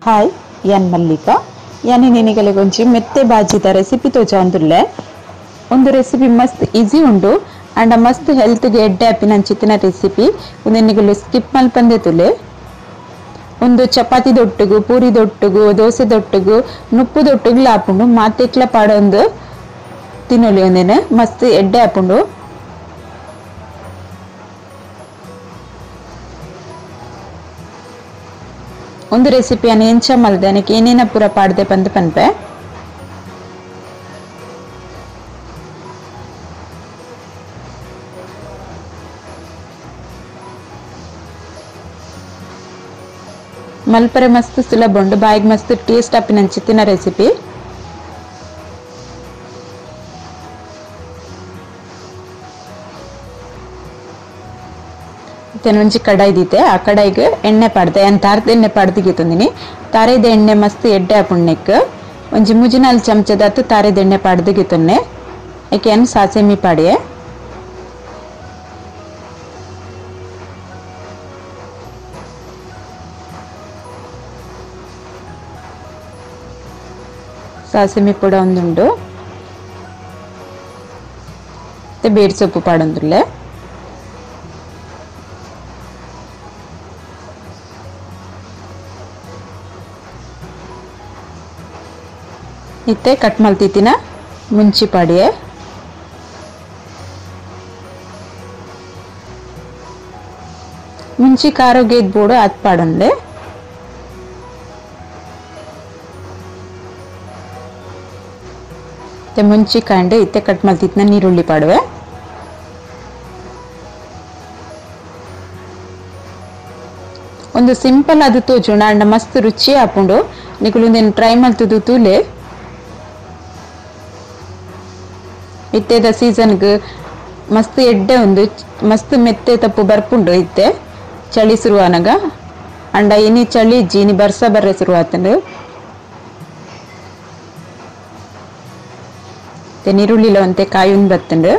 Hi ಯಾನ್ Mallika ಯಾನಿ ನಿನಿಗಲೆಗೊಂಜಿ ಮೆತ್ತೆ ಬಾಜಿದ recipe ತೋಜಾವೊಂದುಲ್ಲೆ. ಒಂದು recipe ಮಸ್ತ್ ಈಸಿ ಉಂಡು ಅಂಡ ಮಸ್ತ್ ಹೆಲ್ತ್ ಗೆ ಎಡ್ಡೆ ಆಪಿನಂಚಿತ್ತಿನ ರೆಸಿಪಿ. ಉಂದೆನ್ ನಿಕುಲು ಸ್ಕಿಪ್ ಮಲ್ಪಂದೆ ತುಲೆ. ಒಂದು ಚಪಾತಿ ದೊಟ್ಟುಗು, ಪೂರಿ ದೊಟ್ಟುಗು, ದೋಸೆ ದೊಟ್ಟುಗು, ನುಪ್ಪು ದೊಟ್ಟುಗುಲ ಆಪುಂಡು. ಮಾತೆಕ್ಲ ಪಾಡೊಂದು ತಿನೊಲಿ. ಉಂದೆನ್ ಮಸ್ತ್ ಎಡ್ಡೆ ಆಪುಂಡು. ಒಂದು ರೆಸಿಪಿಯನ್ನು ಎಂಚ ಮಲ್ದೆ ಅನಕ್ಕೆ ಏನೇನ ಪೂರ ಪಾಡ್ದೆ ಪಂದ್ ಪನ್ಪೆ. ಮಲ್ಪರೆ ಮಸ್ತ್ ಸುಲಭ ಉಂಡು, ಬಾಯಿಗೆ ಮಸ್ತ್ ಟೇಸ್ಟ್ ಆಪಿನಂಚಿತ್ತಿನ ರೆಸಿಪಿ. ಒಂಜಿ ಕಡಾಯಿ ದೀತೆ, ಆ ಕಡಾಯಿಗೆ ಎಣ್ಣೆ ಪಾಡ್ದೆ. ಯಾನ್ ತಾರದ ಎಣ್ಣೆ ಪಾಡ್ದು ಗೀತೊಂದಿನಿ. ತಾರೆದ ಎಣ್ಣೆ ಮಸ್ತ್ ಎಡ್ಡೆ ಆಪುಂಡು. ಒಂಜಿ 3-4 ಚಮಚದಾತ್ ತಾರೆದ ಎಣ್ಣೆ ಪಾಡ್ದು ಗೀತೊನ್ನೆ. ಐಕೆ ಯಾನ್ ಸಾಸೆಮಿ ಪಾಡಿಯೆ. ಸಾಸೆಮಿ ಪೂಡ ಒಂದುಂಡು. ಮತ್ತೆ ಬೇರ್ ಸೊಪ್ಪು ಪಾಡೊಂದುಲ್ಲೆ. ಇತ್ತೆ ಕಟ್ ಮಲ್ತಿತ್ತಿನ ಮುಂಚಿ ಪಾಡಿಯೆ. ಮುಂಚಿ ಖಾರೊಗೆ ಬೋಡು ಅತ್ ಪಾಡೊಂಡೆ. ಇತ್ತೆ ಮುಂಚಿ ಕಾಂಡೆ ಇತ್ತೆ ಕಟ್ ಮಲ್ತಿತ್ತಿನ ನೀರುಳ್ಳಿ ಪಾಡುವೆ. ಒಂದು ಸಿಂಪಲ್ ಅದು ತೋಜುಂಡು ಅಂಡ ಮಸ್ತ್ ರುಚಿ ಆಪುಂಡು. ನಿಕುಲು ಉಂದೆನ್ ಟ್ರೈ ಮಲ್ತುದು ತೂಲೆ. ಇತ್ತೆದ ಸೀಸನ್ಗ್ ಮಸ್ತ್ ಎಡ್ಡೆ ಉಂದು, ಮಸ್ತ್ ಮೆತ್ತೆ ತಪ್ಪು ಬರ್ಪುಂಡು. ಇತ್ತೆ ಚಳಿ ಶುರುವಾನಗ ಅಂಡ ಇನಿ ಚಳಿ ಇಜ್ಜಿ, ಇನಿ ಬರ್ಸ ಬರ್ರೆ ಶುರುವಾತುಂಡು. ಇತ್ತೆ ನೀರುಳ್ಳಿಲ ಒಂತೆ ಕಾಯುಂದು ಬತ್ತುಂಡು.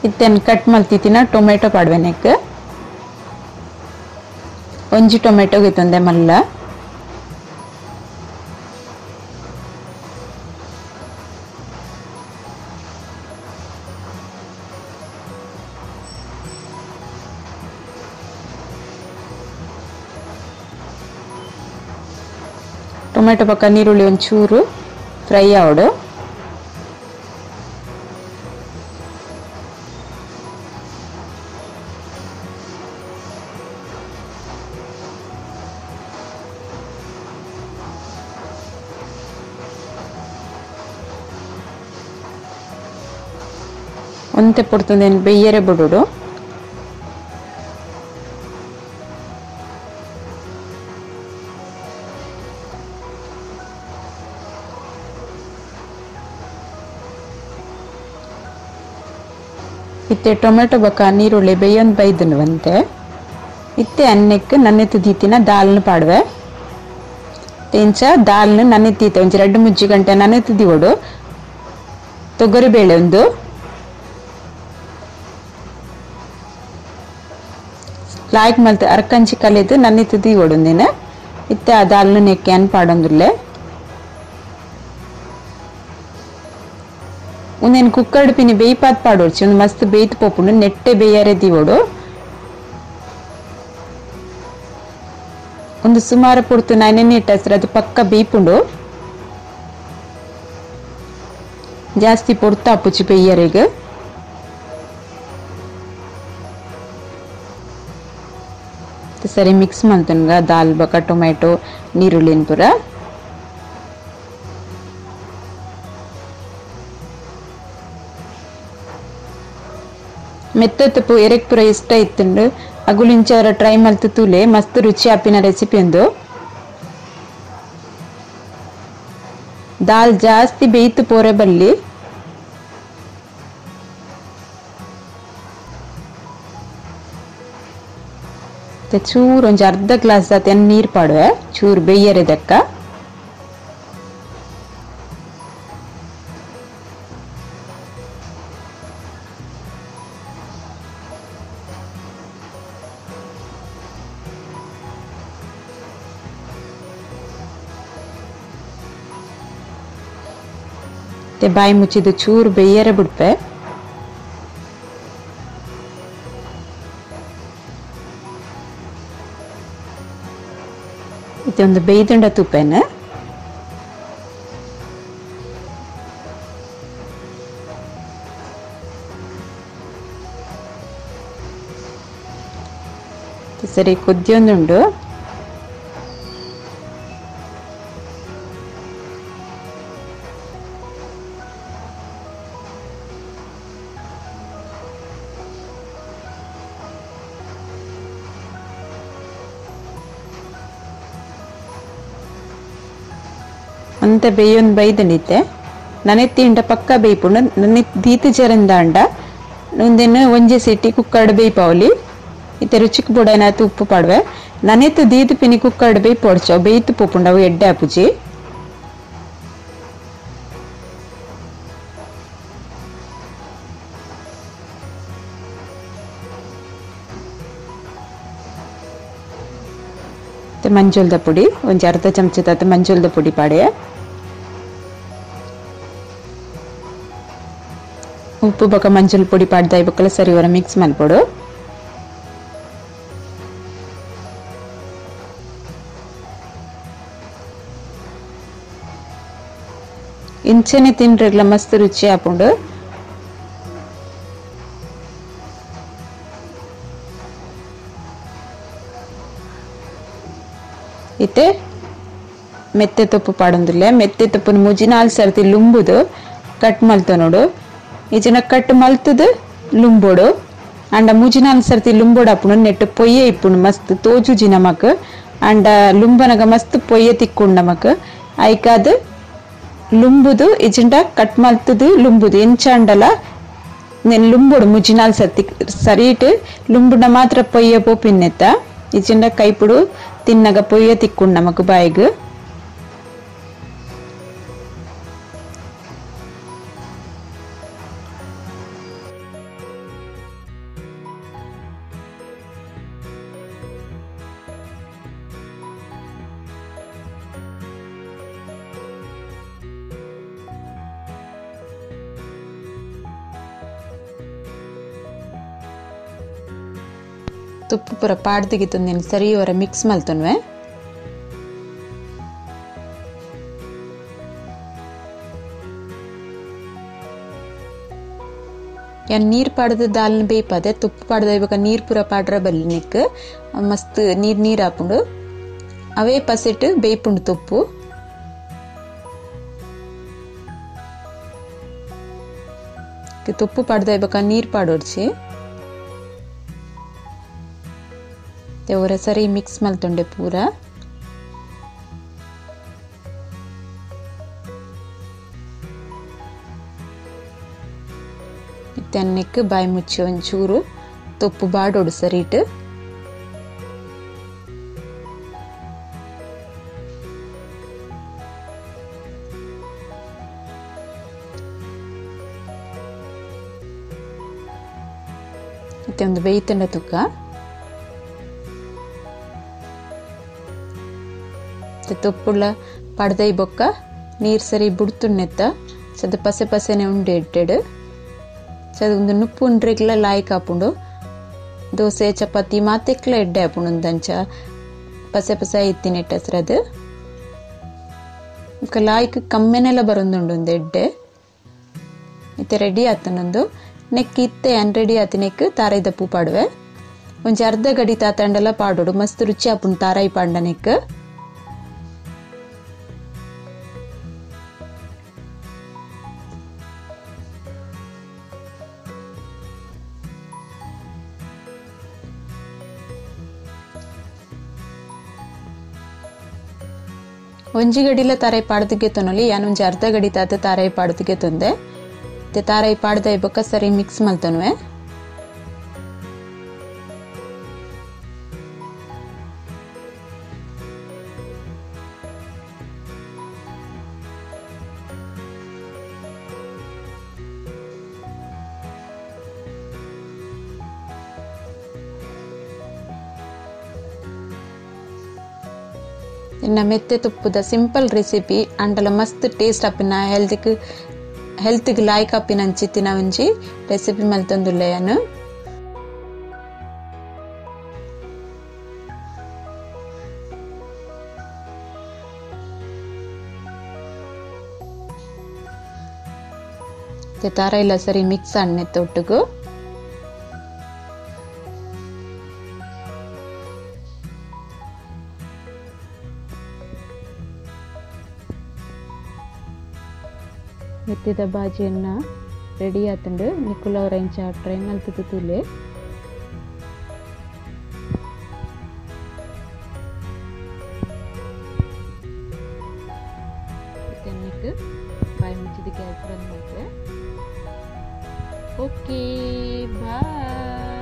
ಇತ್ತೆ ಕಟ್ ಮಲ್ತಿತ್ತಿನ ಟೊಮೆಟೊ ಪಾಡ್ವೆನೆಕ್. ಒಂಜಿ ಟೊಮೆಟೊ ಗಿತ್ತೊಂದೆ ಮಲ್ಲ. ಟೊಮೆಟೊ ಪಕ್ಕ ನೀರುಳ್ಳಿ ಒಂಚೂರು ಫ್ರೈ ಆವಡು. ಒಂತೆ ಪೊರ್ತುಂದೇನು ಬೆಯ್ಯರೆ ಬುಡುಡು. ಇತ್ತೆ ಟೊಮೆಟೊ ಬೊಕ್ಕ ನೀರುಳ್ಳಿ ಬೇಯೊಂದು ಬೈದನುವಂತೆ. ಇತ್ತೆ ಅನ್ನಕ್ಕೆ ನನ್ನೆತ್ತು ದೀತಿನ ದಾಲ್ನ ಪಾಡುವೆ. ಇಂಚ ದಾಲ್ನ ನನ್ನೆತ್ತೀತೆ ಒಂಜಿ 2-3 ಗಂಟೆ ನನ್ನೆತ್ತು ದಿವಡು. ತೊಗರಿ ಬೇಳೆ ಒಂದು ಲಾಯ್ಕ್ ಮಲ್ತ್ ಅರ್ಕಂಚಿ ಕಲೆದು ನನ್ನೆತ್ತು ದಿವಡು ನೀನು. ಇತ್ತೆ ಆ ದಾಲ್ನ ನೆಕ್ಕೆ ಅನ್ ಪಾಡೊಂದುಲ್ಲೆ. ಉಂದೆನ್ ಕುಕ್ಕರ್ಡ್ ಪಿನಿ ಬೇಯ್ಪಾತ್ ಪಾಡೊಡ್ಚಿ. ಒಂದು ಮಸ್ತ್ ಬೇಯ್ತು ಪೋಪುಂಡು. ನೆಟ್ಟೆ ಬೇಯರೆ ದಿವೊಡು. ಒಂದು ಸುಮಾರು ಪೊರ್ತು ನೈನೆನೆ ಇಟ್ಟಸ್ರ ಅದು ಪಕ್ಕ ಬೇಯ್ಪುಂಡು. ಜಾಸ್ತಿ ಪೊರ್ತು ಆಪುಜಿ ಬೇಯರೆಗ್. ಸರಿ ಮಿಕ್ಸ್ ಮಲ್ತುನ್ಗ ದಾಲ್ ಬೊಕ ಟೊಮೆಟೊ ನೀರುಳ್ಳಿನ್ ಪೂರ. ಮೆತ್ತ ತಪ್ಪು ಎರೆಕ್ ಪೂರ ಇಷ್ಟ ಇತ್ತುಂಡು. ಅಗುಲಿಂಚವರ ಟ್ರೈ ಮಲ್ತು ತೂಲೆ. ಮಸ್ತ್ ರುಚಿ ಆಪಿನ ರೆಸಿಪಿ ಒಂದು. ದಾಲ್ ಜಾಸ್ತಿ ಬೇಯ್ತು ಪೋರೆ ಬಲ್ಲಿ. ಚೂರು ಒಂಜಿ ಅರ್ಧ ಗ್ಲಾಸ್ ದಾತ್ ನೀರು ಪಾಡುವೆ ಚೂರು ಬೇಯರೆ ದಕ್ಕ. ते ಬಾಯಿ ಮುಚ್ಚಿದು ಚೂರು ಬೇಯರೆ ಬಿಡ್ಪೆ. ಇದೊಂದು ಬೇಯ್ದುಂಡ ತುಪ್ಪೆನ ಸರಿ ಕೊದ್ದಿಯೊಂದುಂಡು. ಅಂತ ಬೇಯೊಂದು ಬೈದನಿತ್ತೆ ನನೆತ್ತಿ ಉಂಡ ಪಕ್ಕ ಬೇಯ್ಪುಂಡು. ನನ್ನೆ ದೀತ ಜರಂದಾಂಡ ಒಂದೇನು ಒಂಜೆ ಸಿಟಿ ಕುಕ್ಕರ್ಡ್ ಬೇಯ್ಪಾವಲಿ. ಇತ್ತೆ ರುಚಿಕ್ ಬೊಡನಾತು ಉಪ್ಪು ಪಾಡುವೆ. ನನೆತ್ತು ದೀತ ಪಿನಿ ಕುಕ್ಕರ್ಡ್ ಬೇಯ್ ಪೊಡ್ಚ ಬೇಯ್ತು ಪೋಪುಂಡು ಅವು ಎಡ್ಡೆ ಆಪುಜಿ. ಮಂಜುಲ್ದ ಪುಡಿ ಒಂಜಿ ಅರ್ಧ ಚಮಚದ ಮಂಜುಲ್ದ ಪುಡಿ ಪಾಡೆ. ಉಪ್ಪು ಬೊಕ ಮಂಜುಲ್ ಪುಡಿ ಪಾಡ್ದ ಬೊಕ್ಕಲ ಸರಿ ಹೊರ ಮಿಕ್ಸ್ ಮಲ್ಪೊಡು. ಇಂಚನೆ ತಿನ್ರೆಗ್ಲ ಮಸ್ತ್ ರುಚಿ ಆಪುಂಡು. ಇತ್ತೆ ಮೆತ್ತೆ ತೊಪ್ಪು ಪಾಡೊಂದುಲ್ಲೆ. ಮೆತ್ತೆ ತೊಪ್ಪುನು ಮೂಜಿ ನಾಲ್ ಸರ್ತಿ ಲುಂಬುದು ಕಟ್ ಮಲ್ತೊನೊಡು. ಈ ಜನ ಕಟ್ ಮಲ್ತದು ಲುಂಬೋಡು. ಅಂಡ ಮೂಜಿ ನಾಲ್ ಸರ್ತಿ ಲುಂಬೋಡು ಆಪುಂಡು. ನೆಟ್ಟು ಪೊಯ್ಯೆ ಇಪ್ಪುಂಡು ಮಸ್ತ್ ತೋಜುಜಿ ನಮಕ್. ಅಂಡ ಲುಂಬನಗ ಮಸ್ತ್ ಪೊಯ್ಯೆ ತಿಕ್ಕುಂಡು ನಮಕ್. ಐಕಾದ್ ಲುಂಬುದು ಇಜಿಂಡ ಕಟ್ ಮಲ್ತದು ಲುಂಬುದು ಎಂಚಾಂಡಲ ನೆನ್ ಲುಂಬೋಡು ಮೂಜಿ ನಾಲ್ ಸರ್ತಿ ಸರಿಟ್ ಲುಂಬುಡ ಮಾತ್ರ ಪೊಯ್ಯೆ ಪೋಪಿನ್ನೆತ್ತ. ಇಜಿಂಡ ಕೈಪುಡು ತಿನ್ನಗ ಪೊಯ್ಯೆ ತಿಕ್ಕುಂಡು ನಮಕ್ ಬಾಯಿಗ್. ತುಪ್ಪು ಪೂರ ಪಾಡ್ದಿಗಿತ್ತೊಂದಿನ ಸರಿ ಹೊರ ಮಿಕ್ಸ್ ಮಲ್ತೊನ್ವೆ. ಯಾನ್ ನೀರು ಪಾಡ್ದು ದಾಲ್ನ ಬೇಯ್ಪಾದೆ. ತುಪ್ಪು ಪಾಡ್ದ ಇವಾಗ ನೀರು ಪೂರ ಪಾಡ್ರ ಬಲ್ಲಿ ನಿಕ್ ಮಸ್ತ್ ನೀರು ನೀರು ಆಪುಂಡು. ಅವೇ ಪಸಿಟ್ಟು ಬೇಯ್ಪುಂಡು ತುಪ್ಪು. ತುಪ್ಪು ಪಾಡ್ದ ಇವಾಗ ನೀರು ಪಾಡೋಡ್ಚಿ. ಅವರ ಸರಿ ಮಿಕ್ಸ್ ಮಲ್ತೊಂಡೆ ಪೂರ. ಇತ್ತೆ ಬಾಯಿ ಮುಚ್ಚಿ ಒಂಚೂರು ತೊಪ್ಪು ಬಾಡೋಡು ಸರಿಟ್. ಇತ್ತೆ ಒಂದು ಬೇಯ್ತಂಡ ತುಕ್ಕ. ತೊಪ್ಪುಳ್ಳ ಪಡ್ದೈ ಬೊಕ್ಕ ನೀರು ಸರಿ ಬುಡ್ತುಣ್ಣೆತ್ತ ಚದ ಪಸೆ ಪಸೆನೆ ಉಂಡೆ ಇಟ್ಟೆಡು. ಚದ ಒಂದು ನುಪ್ಪು ಉಂಡ್ರೆಗ್ಲ ಲಾಯ್ಕ್ ಆಪುಂಡು. ದೋಸೆ ಚಪಾತಿ ಮಾತೆಕ್ಲ ಎಡ್ಡೆ ಆಪುಂಡು ಒಂದಂಚ ಪಸೆ ಪಸೆ ಇತ್ತಿನೆಟ್ಟ ಹಸ್ರದು. ಬೊಕ್ಕ ಲಾಯ್ಕ್ ಕಮ್ಮೆನೆಲ್ಲ ಬರೊಂದುಂಡು ಒಂದು ಎಡ್ಡೆ. ಇತ್ತೆ ರೆಡಿ ಆತನೊಂದು ನೆಕ್ ಇತ್ತೆ ಅನ್ ರೆಡಿ ಆತಿ ನೆಕ್ ತಾರೈದ ಪೂ ಪಾಡುವೆ. ಒಂಜಿ ಅರ್ಧ ಗಡಿ ತಾತಂಡಲ ಪಾಡೋಡು ಮಸ್ತ್ ರುಚಿ ಆಪುಂಡು ತಾರಾಯಿ ಪಾಂಡ ನೆಕ್. ಒಂಜಿ ಗಡಿಲ ತಾರಾಯಿ ಪಾಡ್ದಿಗೆ ತೊನೊಲಿ. ಯಾನ್ ಒಂಜಿ ಅರ್ಧ ಗಡಿ ತಾತ ತಾರಾಯಿ ಪಾಡ್ದಿಗೆ ತೊಂದೆ. ಮತ್ತೆ ತಾರಾಯಿ ಪಾಡ್ದ ಬೊಕ್ಕ ಸರಿ ಮಿಕ್ಸ್ ಮಲ್ತೊನ್ವೆ. ಇನ್ನ ಮೆತ್ತೆ ತುಪ್ಪುದ ಸಿಂಪಲ್ ರೆಸಿಪಿ ಅಂಡಲ ಮಸ್ತ್ ಟೇಸ್ಟ್ ಅಪ್ಪಿನ ಹೆಲ್ತ್ಗೆ ಹೆಲ್ತ್ಗೆ ಲಾಯ್ಕ್ ಆಪಿನಂಚಿತ್ತಿನ ಒಂಜಿ ರೆಸಿಪಿ ಮಲ್ತೊಂದುಲ್ಲೆ ಯಾನು. ತಾರ ಇಲ್ಲ ಸರಿ ಮಿಕ್ಸ್ ಅಣ್ಣೆ ತೊಟ್ಟುಗು. ಮೆತ್ತಿದ ಬಾಜಿಯನ್ನ ರೆಡಿ ಆತುಂಡು. ನಿಕುಲು ಅವರೆಂಚ ಟ್ರೈ ಮಲ್ತುದು ತೂಲೆ. ಬಾಯಿ ಮುಚ್ಚಿದ ಗ್ಯಾಸ್ ಬಂದ್ ಮಲ್ತೆ. Okay, bye.